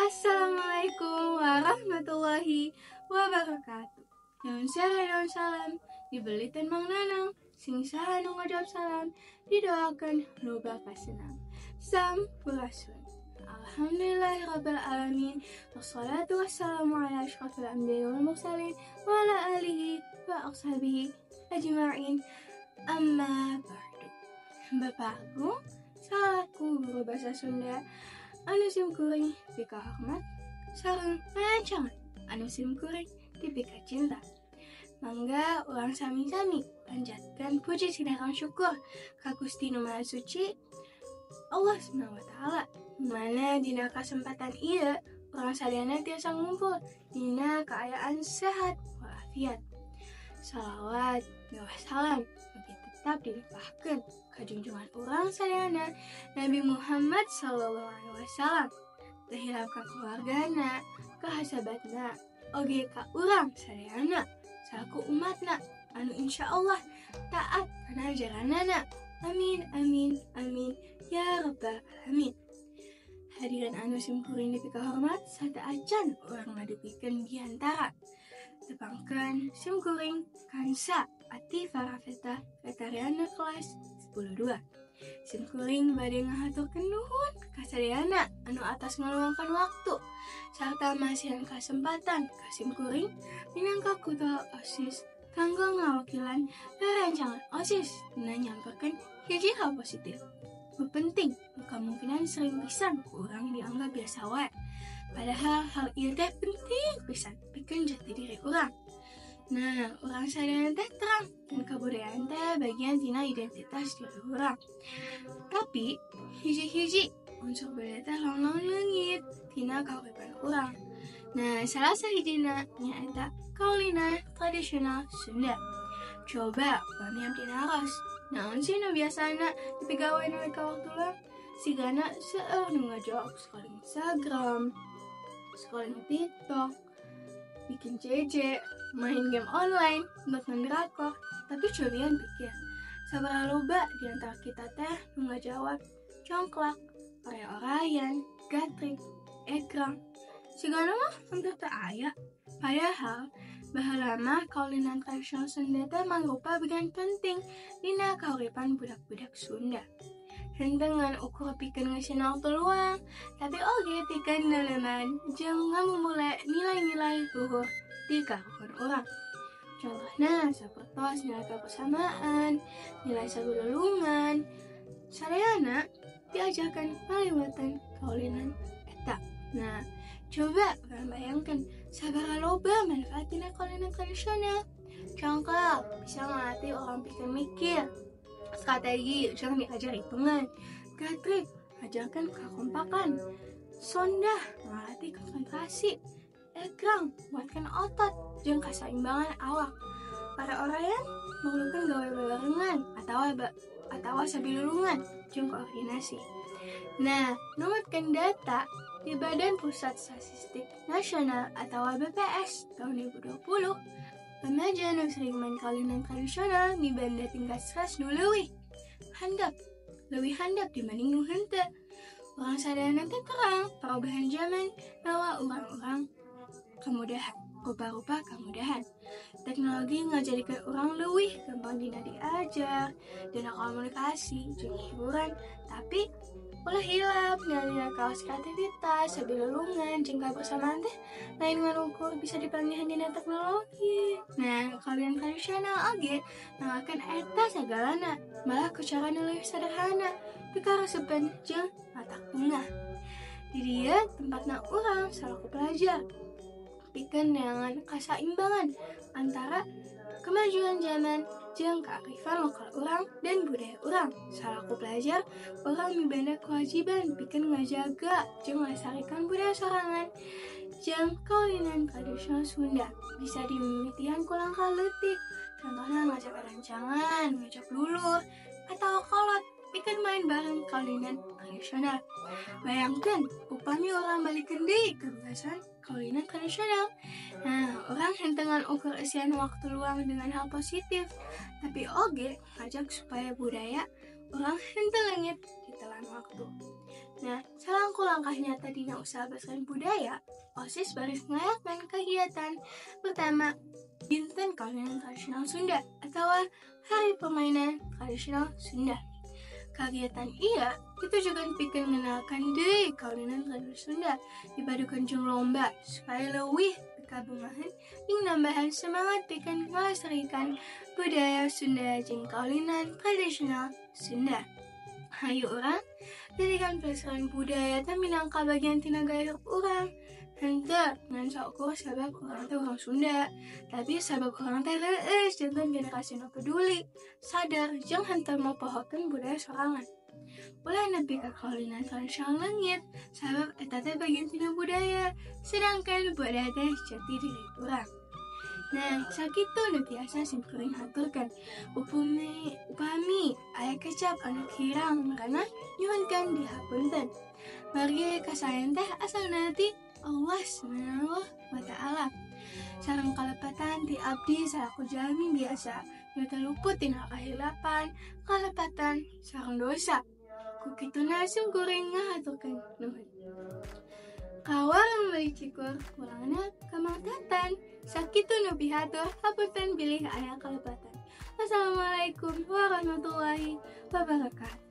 Assalamualaikum warahmatullahi wabarakatuh. Daun sere daun salam dibeliten Mang Nanang, sing saha nu ngajawab salam didoakan loba kasenang. Sampurasun. Alhamdulillahirabbil alamin. Wassalatu wassalamu ala asyrafil anbiya'i wal mursalin wa ala alihi wa ashabihi ajma'in. Amma ba'du. Bapak Agung salaku guru bahasa Sunda anu sim kuring pika hormat sareng rerencangan anu sim kuring dipika cinta. Mangga urang sami-sami panjatkan puji sinareng syukur ka Gusti Nu Maha Suci Allah Subhanahu wa taala, mana dina kasempatan ieu urang sadayana tiasa ngumpul dina kaayaan sehat walafiat. Salawat miwah salam mugi tetap dilimpahkeun ka junjungan urang sadayana Nabi Muhammad sallallahu alaihi wasallam, teu hilap ka keluargana, ka sahabatna, oge ka urang sadayana salaku umatna anu insyaallah taat kana ajaranana. Amin amin amin ya rabbal alamin. Hadirin anu simkuring dipika hormat, sateuacan urang ngadugikeun biantara. Tepangkeun simkuring Kansa Atifa Rafeta Retariana kelas 10-2. Simkuring bade ngahaturkeun nuhun ka sadayana anu atas ngaluangkeun waktu sarta masihan kasempatan ka simkuring minangka ketua OSIS kanggo ngawakilan rerencangan OSIS dina nyamperkeun hiji hal positif. Nu penting, nu kamungkinan sering pisan ku urang dianggap biasa wae. Padahal hal ieu teh penting pisan pikeun jati diri urang. Nah, urang sadayana teh terang dan kabudayaan teh bagian tina identitas diri urang. Tapi hiji-hiji unsur budaya teh langsung leungit tina kahuripan urang. Nah, salah sahijina nyaeta kaulinan tradisional Sunda. Coba upami abdi naros, naon sih nu biasana dipigawe nalika waktu luang? Sigana seueur nu ngajawab scrolling Instagram, scrolling TikTok, bikin CC, main game online, nonton drakor. Tapi cobian pikir, sabaraha loba di antara kita teh nu ngajawab congklak, oray-orayan, gatrik, egrang. Sigana mah hampir teu aya. Padahal, baheula mah kaulinan tradisional Sunda teh mangrupa bagian penting dina kahuripan budak-budak Sunda. Henteu ngan ukur pikeun ngeusian waktu luang, tapi oge pikeun neuleuman jeung ngamumule nilai-nilai luhur di karuhun urang. Contohna sapertos nilai kebersamaan, nilai sagululungan, sadayana diajarkan ngaliwatan kaulinan eta. Nah, coba urang bayangkeun sabaraha loba manfaat tina kaulinan tradisional. Congklak bisa ngalatih urang pikeun mikir, strategi jeung diajar hitungan, gatrik ngajarkeun kakompakan, sondah ngalatih konsentrasi, egrang nguatkeun otot jeung kasaimbangan awak. Oray-orayan memerlukan gawe bebarengan atawa sabilulungan jeung koordinasi. Nah, numutkeun data di Badan Pusat Statistik Nasional atau BPS tahun 2020, remaja nu sering main kaulinan tradisional mibanda tingkat stres nu leuwih handap, leuwih handap dibanding nu henteu. Urang sadayana teh terang perubahan zaman mawa urang-urang kemudahan, rupa-rupa kemudahan. Teknologi ngajadikeun urang leuwih gampang dina diajar, dina komunikasi, jeung hiburan, tapi ulah hilap nilai-nilai kawas kreativitas, sabilulungan, jeung kabersamaan teh lain ngan ukur bisa dipanggihan dina teknologi. Nah, kaulinan tradisional oge nanggalkeun eta sagalana, malah ku cara nu leuwih sederhana, pikaresepan jeung matak bungah. Di dieu tempatna urang salaku pelajar pikeun neangan kasaimbangan antara kemajuan zaman jeung kearifan lokal urang dan budaya urang. Salaku pelajar, urang mibanda kewajiban pikeun ngajaga jeung ngalestarikan budaya sorangan jeung kaulinan tradisional Sunda. Bisa dimimitian ku langkah leutik, contohna ngajak rerencangan, ngajak dulur, atawa kolot pikeun main bareng kaulinan tradisional. Bayangkeun upami urang balikeun deui kebiasaan kaulinan tradisional. Nah, urang henteu ngan ukur eusian waktu luang dengan hal positif, tapi oge ngajak supaya budaya urang henteu leungit di ditelan waktu. Nah, salangku langkah nyata dina usaha bestarian budaya, OSIS baris ngayakeun kegiatan pertama Dinten Kaulinan Tradisional Sunda atau Hari Permainan Tradisional Sunda. Kegiatan ieu ditujukan pikeun ngenalkeun deui kaulinan tradisional Sunda dipadukeun jeung lomba supaya leuwih pikabungahan jeung nambahan semangat pikeun ngalestarikan budaya Sunda jeung kaulinan tradisional Sunda. Hayu urang jadikan pelestarian budaya teh minangka bagian tina gaya hirup urang. Henteu ngan saukur sabab urang teh urang Sunda, tapi sabab urang teh reueus janten generasi nu peduli, sadar jeung henteu mopohokeun budaya sorangan. Ulah nepi ka kaulinan tradisional leungit, sabab eta teh bagian tina budaya, sedangkan budaya teh jati diri urang. Nah, sakitu nu tiasa simkuring haturkeun. Upami aya kecap anu kirang marana nyuhunkeun dihapunten. Margi kasaean teh asalna ti Allah Subhanahu wa Ta'ala. Sareng kalepatan ti abdi salaku jalmi biasa nu teu luput tina kahilapan, kalepatan sareng dosa. Ku kituna simkuring ngahaturkeun nuhun. Ka warung meuli cikur pulangna ka Mang Tatan. Sakitu nu pihatur, hapunten bilih aya kalepatan. Wassalamualaikum warahmatullahi wabarakatuh.